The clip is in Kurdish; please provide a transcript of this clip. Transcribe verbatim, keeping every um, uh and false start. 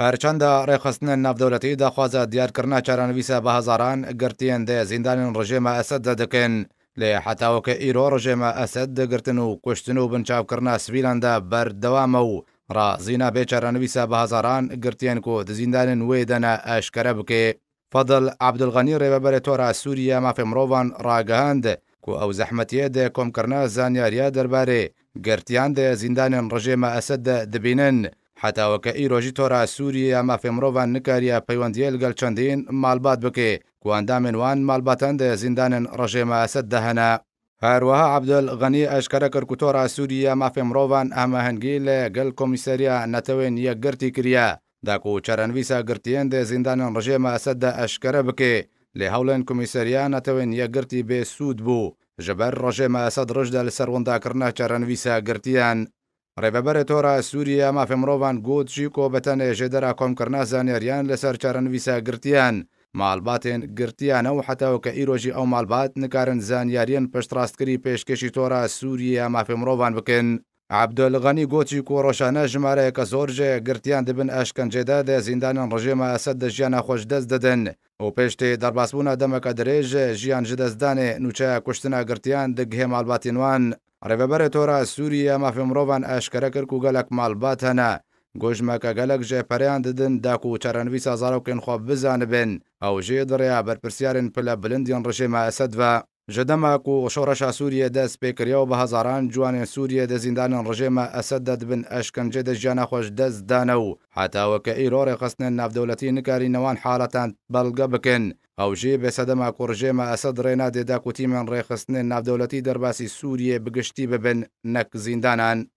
Her çenda rêxistinên navdewletî daxwaza diyarkirina çarenivîsa bi hezaran girtiyên di zîndanên rejêma Esed de dikin, lê heta weke îro rejêma Esed di girtin û kuştin û binçavkirina sivîlan de berdewam e û razî nabe çarenivîsa bi hezaran girtiyên ku di zîndanên wê de ne eşkere bike. Fadil Abdulganî, rêveberê Tora Sûriye ya Mafê Mirovan, ragihand ku ew zehmetiyê di komkirina zanyariya derbarê girtiyan di zîndanên rejêma Esed de dibînin. Heta weke îro jî Tora Sûriye ya Mafê Mirovan nikariye peywendiyê li gel çendîn malbat bike ku endamên wan malbatan di zîndanên rejêma Esed de hene. Her wiha Abdul Xenî eşkere kir ku Tora Sûriye ya Mafê Mirovan hemahengî li gel Komîseriya Netewên Yekgirtî kiriye, da ku çarenivîsa girtiyên di zîndanên rejêma Esed de eşkere bike, lê hewlên Komîseriya Netewên Yekgirtî bê sûd bû, ji ber rejêma Esed rij de li ser windakirina çarenivîsa girtiyan. Rêveberê Tora Sûriye ya Mafê Mirovan got jî ku bi tenê jêdera komkirina zanyariyan li ser çarenivîsa girtiyan, malbatên girtiyan e û heta weke îro jî ew malbat nikarin zanyariyên piştrastkirî pêşkêşî Tora Sûriye ya Mafê Mirovan bikin. Abdul Xenî got jî ku rojane jimareyeke zor ji girtiyan di bin eşkencê de di zîndanên rejêma Esed de jiyana xwe ji dest didin û piştî derbasbûna demeke dirêj ji jiyan ji destdanê nûçeya kuştina girtiyan digihê malbatên wan. Rêveberê Tora Sûriye ya Mafê Mirovan eşkere kir ku gelek malbat hene ku jimeke gelek ji pereyan didin da ku çarenivîsa zarokên xwe bizanibin, ew jî di rêya berpirsiyarên pilebilind yên rejêma Esed ve. Ji dema ku şoreşa Sûriyê dest pê kiriye û bi hezaran ciwanên Sûriyê di zîndanên rejêma Esed de di bin eşkencê de jiyana xwe ji dest dane û heta weke îro rêxistinên navdewletî nikarîne wan haletan belge bikin. Ew jî bê sedema ku rejêma Esed rê nade da ku tîmên rêxistinên navdewletî derbasî Sûriyê bi giştî bibin, nek zîndanan.